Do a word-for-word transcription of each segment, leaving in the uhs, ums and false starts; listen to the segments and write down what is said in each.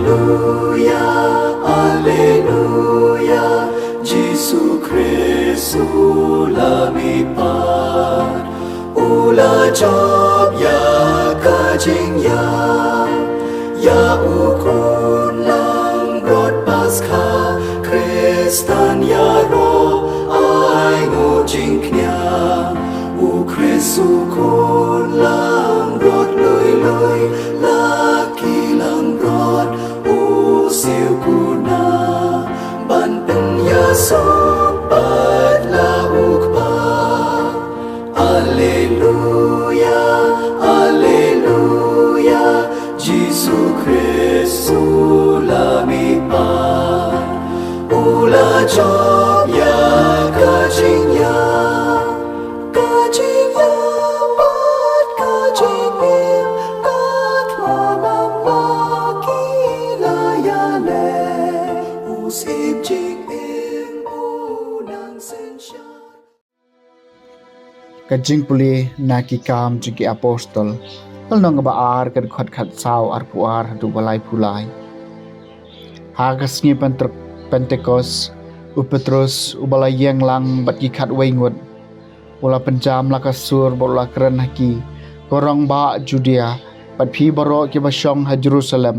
Alleluia, Alleluia, Jisu Khrist u la mihpat, u la jop ïa ka jingïap, ïa u khun langbrot Paskha, Khristan ïaroh ai nguh jingkñia, u Khrist u khun langbrot lui lui, la ki langbrot u siew kuna, ban pynïasoh pat la u Kpa. Alleluia, Alleluia, Jisu Khrist u la mihpat, u la jop ïa ka jingïap, ka jingïap bad ka jingim, ka tla bad ba ki la ïaleh, u Syiem jingim u nang synshar. Ka jingpule na Ki Kam jong ki Apostol, ka lynnong kaba ar, ka dkhot khatsaw, arphew ar haduh ba laiphew lai. Ha ka sngi Pente-, Pentekost, u Petrus uba la ïeng lang bad ki khatwei ngut, u la pynjam la ka sur bad u la kren ha ki, Ko rangbah Judia, bad phi baroh kiba shong ha Jerusalem,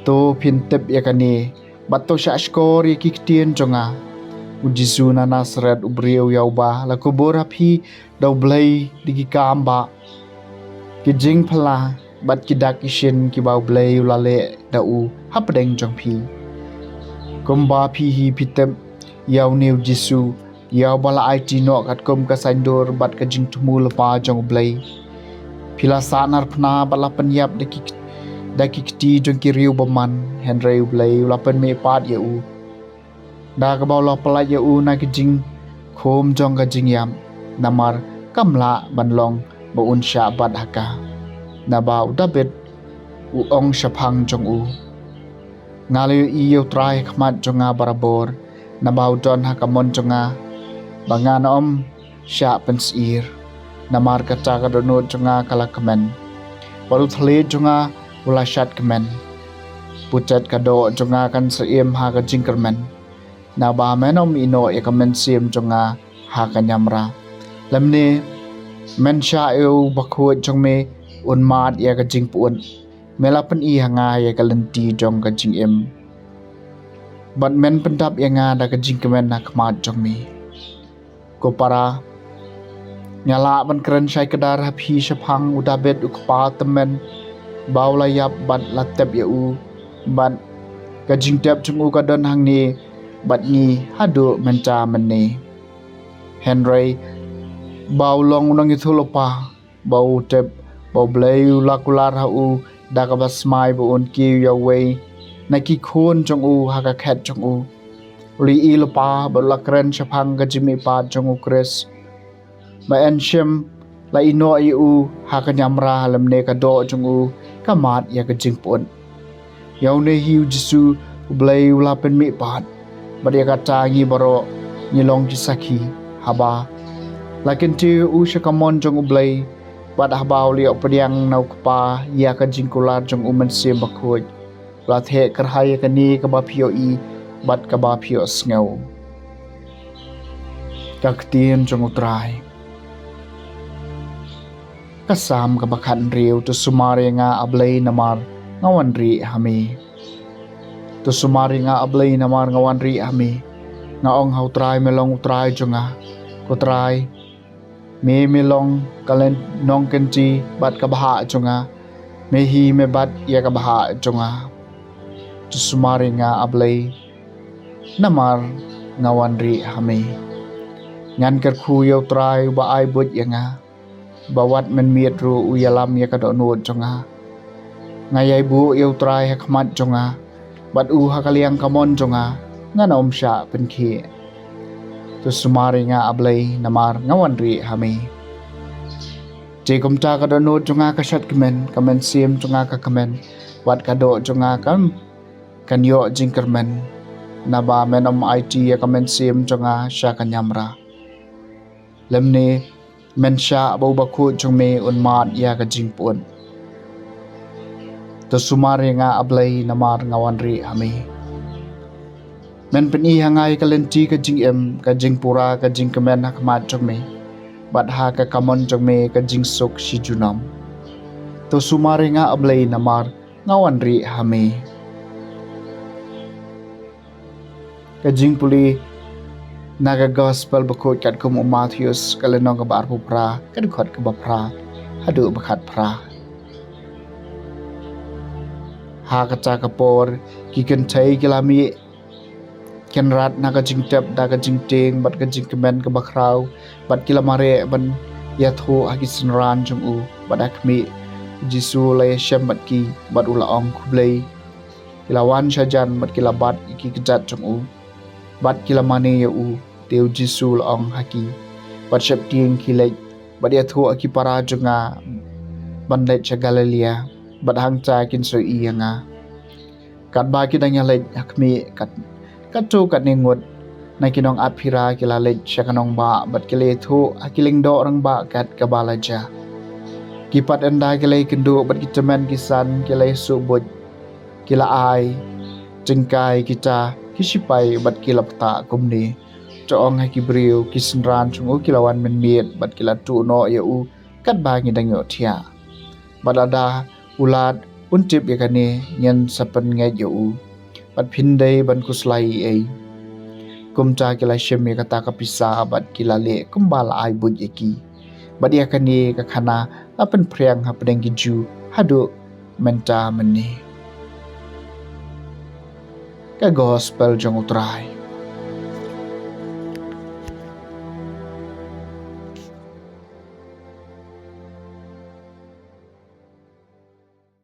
to phin tip ïa kane, bad to shahshkor ïa ki ktien jong nga. U Jisu na Nasareth, u briew ïa uba la kubur ha phi da U Blei da ki kam bah, ki jingphylla bad ki dak ki shin kiba U Blei u la leh da u hapdeng jong phi. Kumba phi hi phi tip ïa une u Jisu, ïa uba la aiti noh katkum ka saiñdur bad ka jingthmu lypa jong U Blei. Phi la sahnarphna bad la pynïap da ki, da ki kti jong ki riew bymman, hynrei U Blei u la pynmihpat ïa u, da kaba u la pyllait ïa u na ki jingkhum jong ka jingïap, namar kam lah ban long ba un shah bat ha ka. Naba u Dabid u ong shaphang jong u, Nga la ïohi ïa U Trai ha khmat jong nga barabor, naba u don ha ka mon jong nga, ba ngan ym shah pynsyier. Namar kata ka dohnud jong nga ka la kmen, bad u thylliej jong nga u la shad kmen. Butet ka doh jong nga kan sa im ha ka jingkyrmen, naba men ym ïehnoh ïa ka mynsiem jong nga ha ka ñiamra. Lymne men shah ïa U Bakhuid jong me un mad ïa ka jingpyut. Me la pyni ha nga ïa ka lynti jong ka jingim, bad men pyndap ïa nga da ka jingkmen ha khmat jong me. Ko para, nga lah ban kren shai kdar ha phi shaphang u Dabid u kpa tymmen, ba u la ïap bad la tep ïa u, bad ka jingtep jong u ka don hangne bad ngi haduh mynta mynne. Hynrei ba u long u nongïathuhlypa, ba u tip ba U Blei u la kular ha u da kaba smai ba un kiew ïa uwei na ki khun jong u ha ka khet jong u. U la ïohi lypa bad u la kren shaphang ka jingmihpat jong U Khrist, ba yn shym la ïehnoh ïa u ha ka ñiamra, lymne ka doh jong u ka mad ïa ka jingpyut. Ïa une hi u Jisu U Blei u la pynmihpat, bad ïa kata ngi baroh ngi long ki sakhi, haba la kyntiew ïa u sha ka mon jong U Blei, bad haba u la ïoh pdiang na U Kpa ïa ka jingkular jong U Mynsiem Bakhuid, u la theh kyrhai ïa kane kaba phi ïohi bad kaba phi ïohsngew. Ka ktien jong U Trai. Ka Salm kaba khathynriew. To sumar ïa nga, A Blei, namar nga wan rieh ha me. To sumar ïa nga, A Blei, namar nga wan rieh ha me. Nga ong ha U Trai, me long U Trai jong nga. Ko Trai, me, me long ka lyn nongkynti bad ka bhah jong nga. Me hi me bat ïa ka bhah jong nga. To sumar ïa nga, A Blei, namar nga wan rieh ha me. Ngan kyrkhu ïa U Trai uba ai buit ïa nga, ba wat mynmiet ruh u ïalam ïa ka dohnud jong nga. Nga ïai buh ïa U Trai ha khmat jong nga, bad u ha ka liang kamon jong nga, ngan ym shah pynkhih. To sumar ïa nga, A Blei, namar nga wan rieh ha me. Te kumta ka dohnud jong nga ka shad kmen, ka mynsiem jong nga ka kmen, bad ka doh jong nga kan, kan ïoh jingkyrmen. Naba men ym aiti ïa ka mynsiem jong nga sha ka ñiamra, lymne men shah ba U Bakhuid jong me un mad ïa ka jingpyut. To sumar ïa nga, A Blei, namar nga wan rieh ha me. Men pyni ha nga ïa ka lynti ka jingim, ka jingpura ka jingkmen ha khmat jong me, bad ha ka kamon jong me ka jingsuk shi junom. To sumar ïa nga, A Blei, namar nga wan rieh ha me. Ka jingpule na ka Gospel bakhuid katkum u Mathaios, ka lynnong kaba arphew phra, ka dkhot kaba phra haduh ba khatphra. Ha kata ka por ki kynthei ki la mih kynrad na ka jingtep da ka jingtieng bad ka jingkmen kaba khraw, bad ki la mareh ban ïathuh ha ki synran jong u. Bad ha khmih, u Jisu u la ïashem bad ki, bad u la ong, Khublei. Ki la wan shajan bad ki la bat ïa ki kjat jong u, bad ki la mane ïa u. Te u Jisu u la ong ha ki, Wat sheptieng, khie leit bad ïathuh ha ki para jong nga ban leit sha Galilea, bad hangta kin sa ïohi ïa nga. Katba ki dang ïaleit ha khmih, kat, katto katne ngut na ki nongap hira ki la leit sha ka nongbah bad ki la ïathuh ha ki lyngdoh rangbah kat kaba la jia. Ki pat ynda ki la ïakynduh bad ki tymmen ki san, ki la ïasuh buit, ki la ai tyngka ïa kita ki shipai bad ki la pyntah kumne, To ong ha ki briew, ki synran jong u ki la wan mynmiet bad ki la tuh noh ïa u katba ngi dang ïohthiah. Bad lada u Lad un tip ïa kane, ngin sa pynngeit ïa u, bad phin dei ban khuslai ei ei. Kumta ki la shim ïa kata ka pisa bad ki la leh kumba la ai buit ïa ki. Bad ïa kane ka khana la pynphriang hapdeng ki Jiw haduh mynta mynne. Ka Gospel jong u Trai.